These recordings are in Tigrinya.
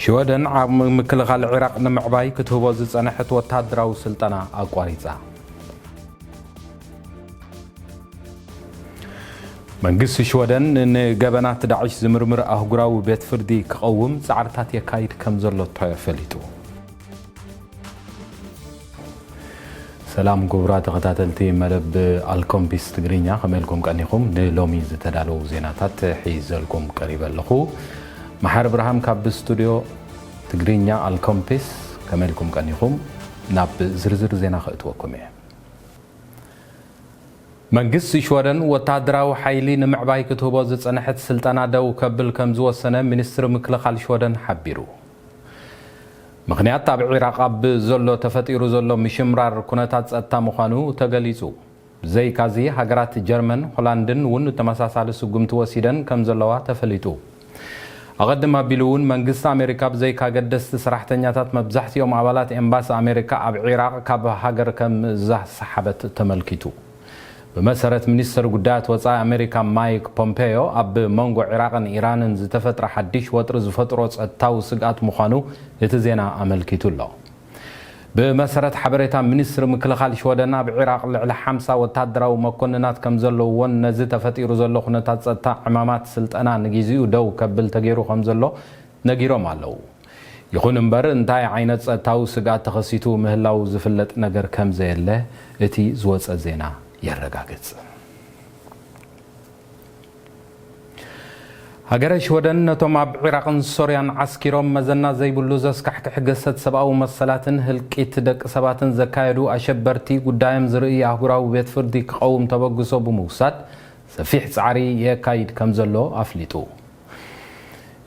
ሽወደን ዓቕሚ ምክልኻል ዒራቕ ንምዕባይ ክትህቦ ዝጸንሐት ወተሃደራዊ ስልጠና ኣቋሪጻ። መንግስቲ ሽወደን ንገበናት ዳዕሽ ዝምርምር ኣህጉራዊ ቤት ፍርዲ ክቐውም ጻዕርታት የካይድ ከም ዘሎ ተፈሊጡ። ሰላም ክቡራት ተኸታተልቲ መደብ ኣልኮምፒስ ትግርኛ፣ ከመይ ኢልኩም ቀኒኹም? ንሎሚ ዝተዳለዉ ዜናታት ሒዘልኩም ቀሪበ ኣለኹ። መሓር ብርሃም ካብ ስቱድዮ ትግርኛ ኣልኮምፒስ፣ ከመይ ኢልኩም ቀኒኹም? ናብ ዝርዝር ዜና ከእትወኩም እየ። መንግስቲ ሽወደን ወተሃደራዊ ሓይሊ ንምዕባይ ክትህቦ ዝጸንሐት ስልጠና ደው ከብል ከም ዝወሰነ ሚኒስትሪ ምክልኻል ሽወደን ሓቢሩ። ምኽንያት ኣብ ዒራቕ ኣብ ዘሎ ተፈጢሩ ዘሎ ምሽምራር ኩነታት ጸጥታ ምዃኑ ተገሊጹ። ብዘይካዚ፣ ሃገራት ጀርመን፣ ሆላንድን እውን ተመሳሳሊ ስጉምቲ ወሲደን ከም ዘለዋ ተፈሊጡ። ኣቐድም ኣቢሉ እውን መንግስቲ ኣሜሪካ ብዘይካ ገደስቲ ሰራሕተኛታት መብዛሕትኦም ኣባላት ኤምባሲ ኣሜሪካ ኣብ ዒራቕ ካብ ሃገር ከም ዘሰሓበት ተመልኪቱ። ብመሰረት ሚኒስተር ጉዳያት ወጻኢ ኣሜሪካ ማይክ ፖምፔዮ፣ ኣብ መንጎ ዒራቕን ኢራንን ዝተፈጥረ ሓድሽ ወጥሪ ዝፈጥሮ ጸጥታዊ ስግኣት ምዃኑ እቲ ዜና ኣመልኪቱ ኣሎ። ብመሰረት ሓበሬታ ሚኒስትሪ ምክልኻል ሽወደን፣ ኣብ ዒራቕ ልዕሊ ሓምሳ ወተሃደራዊ መኮንናት ከም ዘለውዎን ነዚ ተፈጢሩ ዘሎ ኩነታት ጸጥታ ዕማማት ስልጠና ንጊዜኡ ደው ከብል ተገይሩ ከም ዘሎ ነጊሮም ኣለዉ። ይኹን እምበር፣ እንታይ ዓይነት ጸጥታዊ ስግኣት ተኸሲቱ ምህላው ዝፍለጥ ነገር ከም ዘየለ እቲ ዝወጸ ዜና የረጋግጽ። ሃገረ ሽወደን ነቶም ኣብ ዒራቕን ሶርያን ዓስኪሮም መዘና ዘይብሉ ዘስካሕክሕ ገሰት ሰብኣዊ መሰላትን ህልቂት ደቂ ሰባትን ዘካየዱ ኣሸበርቲ ጉዳዮም ዝርኢ ኣህጉራዊ ቤት ፍርዲ ክቐውም ተበግሶ ብምውሳድ ሰፊሕ ጻዕሪ የካይድ ከም ዘሎ ኣፍሊጡ።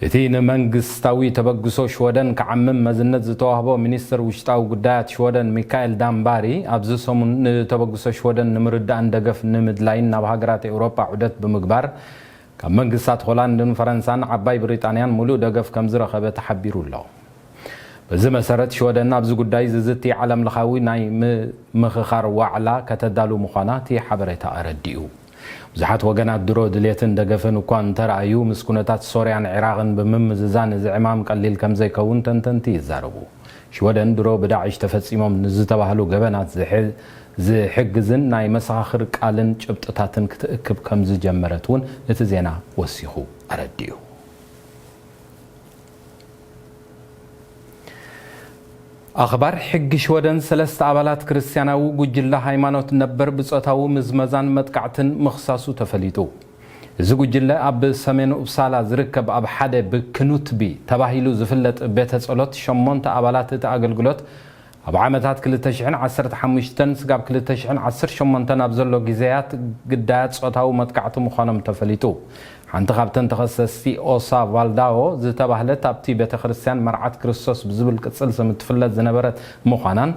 እቲ ንመንግስታዊ ተበግሶ ሽወደን ክዓምም መዝነት ዝተዋህቦ ሚኒስትር ውሽጣዊ ጉዳያት ሽወደን ሚካኤል ዳምባሪ፣ ኣብዚ ሰሙን ንተበግሶ ሽወደን ንምርዳእን ደገፍ ንምድላይን ናብ ሃገራት ኤውሮጳ ዑደት ብምግባር፣ ካብ መንግስታት ሆላንድን ፈረንሳን ዓባይ ብሪጣንያን ምሉእ ደገፍ ከም ዝረኸበ ተሓቢሩ ኣሎ። በዚ መሰረት፣ ሽወደን ኣብዚ ጉዳይ ዝዝቲ ዓለምለኻዊ ናይ ምምኽኻር ዋዕላ ከተዳሉ ምዃና እቲ ሓበሬታ ኣረዲኡ። ብዙሓት ወገናት ድሮ ድሌትን ደገፍን እኳ እንተረኣዩ፣ ምስ ኩነታት ሶርያን ዒራቕን ብምምዝዛን እዚ ዕማም ቀሊል ከም ዘይከውን ተንተንቲ ይዛረቡ። ሽወደን ድሮ ብዳዕሽ ተፈጺሞም ንዝተባህሉ ገበናት ዝሕ-፣ ዝሕግዝን ናይ መሰኻኽር ቃልን ጭብጥታትን ክትእክብ ከም ዝጀመረት እውን እቲ ዜና ወሲኹ ኣረዲኡ። ኣኽባር ሕጊ ሽወደን ሰለስተ ኣባላት ክርስትያናዊ ጉጅለ ሃይማኖት ነበር ብጾታዊ ምዝመዛን መጥቃዕትን ምኽሳሱ ተፈሊጡ። እዚ ጉጅለ ኣብ ሰሜን ኡፕሳላ ዝርከብ ኣብ ሓደ ብክኑትቢ ተባሂሉ ዝፍለጥ ቤተ ጸሎት ሸሞንተ ኣባላት እቲ ኣገልግሎት ኣብ ዓመታት ክልተ ሽሕን ዓሰርተ ሓሙሽተን ስጋብ ክልተ ሽሕን ዓሰርተ ሸሞንተን ኣብ ዘሎ ግዜያት ግዳያት ጾታዊ መጥቃዕቲ ምዃኖም ተፈሊጡ። ሓንቲ ካብተን ተኸሰስቲ ኦሳ ቫልዳዎ ዝተባህለት ኣብቲ ቤተ ክርስቲያን መርዓት ክርስቶስ ብዝብል ቅጽል ስም እትፍለጥ ዝነበረት ምዃናን፣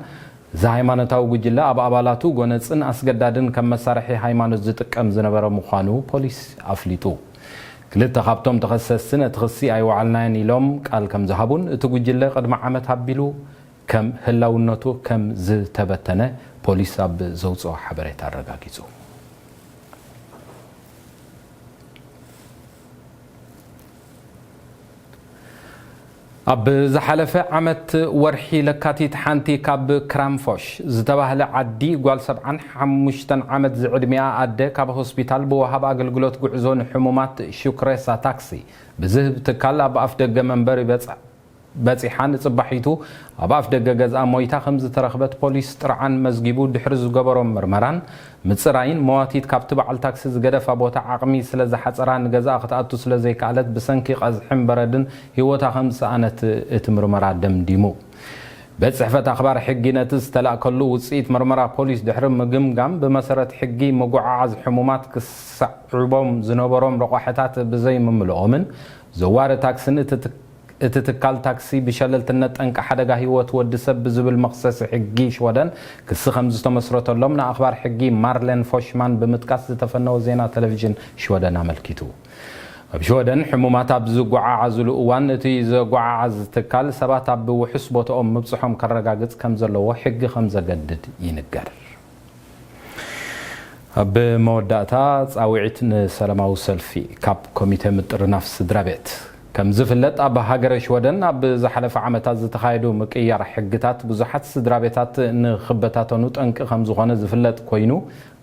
እዚ ሃይማኖታዊ ጉጅለ ኣብ ኣባላቱ ጎነጽን ኣስገዳድን ከም መሳርሒ ሃይማኖት ዝጥቀም ዝነበረ ምዃኑ ፖሊስ ኣፍሊጡ። ክልተ ካብቶም ተኸሰስቲ ነቲ ክሲ ኣይወዓልናዮን ኢሎም ቃል ከም ዝሃቡን፣ እቲ ጉጅለ ቅድሚ ዓመት ኣቢሉ ከም ህላውነቱ ከም ዝተበተነ ፖሊስ ኣብ ዘውጽኦ ሓበሬታ ኣረጋጊጹ። ኣብ ዝሓለፈ ዓመት ወርሒ ለካቲት ሓንቲ ካብ ክራምፎሽ ዝተባህለ ዓዲ ጓል ሰብዓን ሓሙሽተን ዓመት ዝዕድሚኣ ኣደ ካብ ሆስፒታል ብወሃብ ኣገልግሎት ጉዕዞ ንሕሙማት ሹክሬሳ ታክሲ ብዝህብ ትካል ኣብ ኣፍ ደገ መንበሪ በጽ-፣ በጺሓ ንጽባሒቱ ኣብ ኣፍ ደገ ገዝኣ ሞይታ ከም ዝተረኽበት ፖሊስ ጥርዓን መዝጊቡ ድሕሪ ዝገበሮ ምርመራን ምጽራይን፣ መዋቲት ካብቲ በዓል ታክሲ ዝገደፋ ቦታ ዓቕሚ ስለ ዝሓጸራ ንገዝኣ ክትኣቱ ስለ ዘይከኣለት ብሰንኪ ቀዝሕን በረድን ህይወታ ከም ዝሰኣነት እቲ ምርመራ ደምዲሙ። ቤት ጽሕፈት ኣኽባር ሕጊ ነቲ ዝተላእከሉ ውጽኢት ምርመራ ፖሊስ ድሕሪ ምግምጋም፣ ብመሰረት ሕጊ ምጉዓዓዝ ሕሙማት ክሰዕቦም ዝነበሮም ረቋሕታት ብዘይምምልኦምን ዘዋሪ ታክስን እቲ ትክ-፣ እቲ ትካል ታክሲ ብሸለልትነት ጠንቂ ሓደጋ ህይወት ወዲ ሰብ ብዝብል መኽሰሲ ሕጊ ሽወደን ክሲ ከም ዝተመስረተሎም ንኣኽባር ሕጊ ማርሌን ፎሽማን ብምጥቃስ ዝተፈነወ ዜና ቴሌቪዥን ሽወደን ኣመልኪቱ። ኣብ ሽወደን ሕሙማት ኣብ ዝጓዓዓዝሉ እዋን እቲ ዘጓዓዓዝ ትካል ሰባት ኣብ ውሑስ ቦታኦም ምብጽሖም ከረጋግጽ ከም ዘለዎ ሕጊ ከም ዘገድድ ይንገር። ኣብ መወዳእታ ጻውዒት ንሰላማዊ ሰልፊ ካብ ኮሚተ ምጥርናፍ ስድራ ቤት። ከም ዝፍለጥ፣ ኣብ ሃገረ ሽወደን ኣብ ዝሓለፈ ዓመታት ዝተኻየዱ ምቅያር ሕግታት ብዙሓት ስድራ ቤታት ንኽበታተኑ ጠንቂ ከም ዝኾነ ዝፍለጥ ኮይኑ፣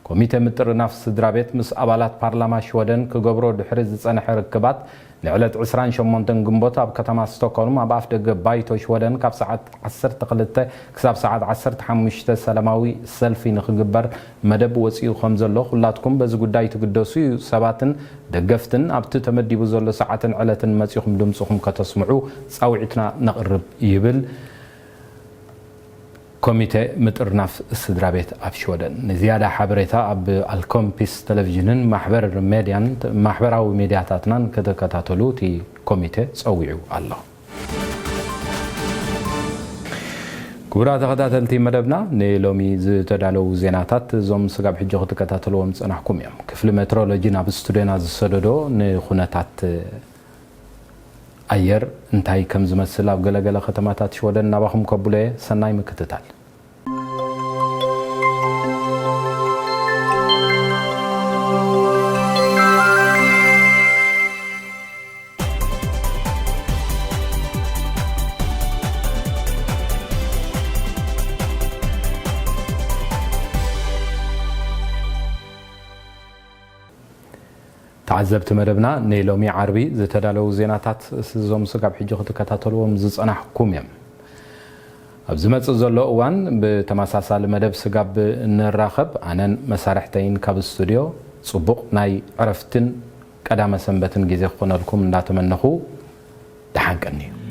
ኮሚቴ ምጥርናፍ ስድራ ቤት ምስ ኣባላት ፓርላማ ሽወደን ክገብሮ ድሕሪ ዝጸንሐ ርክባት፣ ንዕለት ዕስራን ሸሞንተን ግንቦት ኣብ ከተማ ስቶክሆልም ኣብ ኣፍ ደገ ባይቶ ሽወደን ካብ ሰዓት ዓሰርተ ክልተ ክሳብ ሰዓት ዓሰርተ ሓሙሽተ ሰላማዊ ሰልፊ ንኽግበር መደብ ወጺኡ ከም ዘሎ፣ ኩላትኩም በዚ ጉዳይ ትግደሱ እዩ፣ ሰባትን ደገፍትን ኣብቲ ተመዲቡ ዘሎ ሰዓትን ዕለትን መጺኹም ድምጽኹም ከተስምዑ ጻውዒትና ነቕርብ ይብል ኮሚቴ ምጥርናፍ ስድራ ቤት ኣብ ሽወደን። ንዝያዳ ሓበሬታ ኣብ ኣልኮምፒስ ቴሌቪዥንን ማሕበር ሜድያን፣ ማሕበራዊ ሜድያታትናን ክትከታተሉ እቲ ኮሚቴ ጸዊዑ ኣሎ። ክቡራት ተኸታተልቲ መደብና፣ ንሎሚ ዝተዳለዉ ዜናታት እዞም ስጋብ ሕጂ ክትከታተልዎም ዝጸናሕኩም እዮም። ክፍሊ ሜትሮሎጂ ናብ ስቱድዮና ዝሰደዶ ንኹነታት ኣየር እንታይ ከም ዝመስል ኣብ ገለገለ ከተማታት ሽወደን ናባኹም ከብሎ እየ። ሰናይ ምክትታል። ተዓዘብቲ መደብና፣ ንሎሚ ዓርቢ ዝተዳለዉ ዜናታት እዞም ስጋብ ሕጂ ክትከታተልዎም ዝጸናሕኩም እዮም። ኣብ ዝመጽእ ዘሎ እዋን ብተመሳሳሊ መደብ ስጋብ ንራኸብ፣ ኣነን መሳርሕተይን ካብ ስቱድዮ ጽቡቕ ናይ ዕረፍትን ቀዳመ ሰንበትን ግዜ ክኾነልኩም እንዳተመነኹ፣ ደሓን ቀንዩ።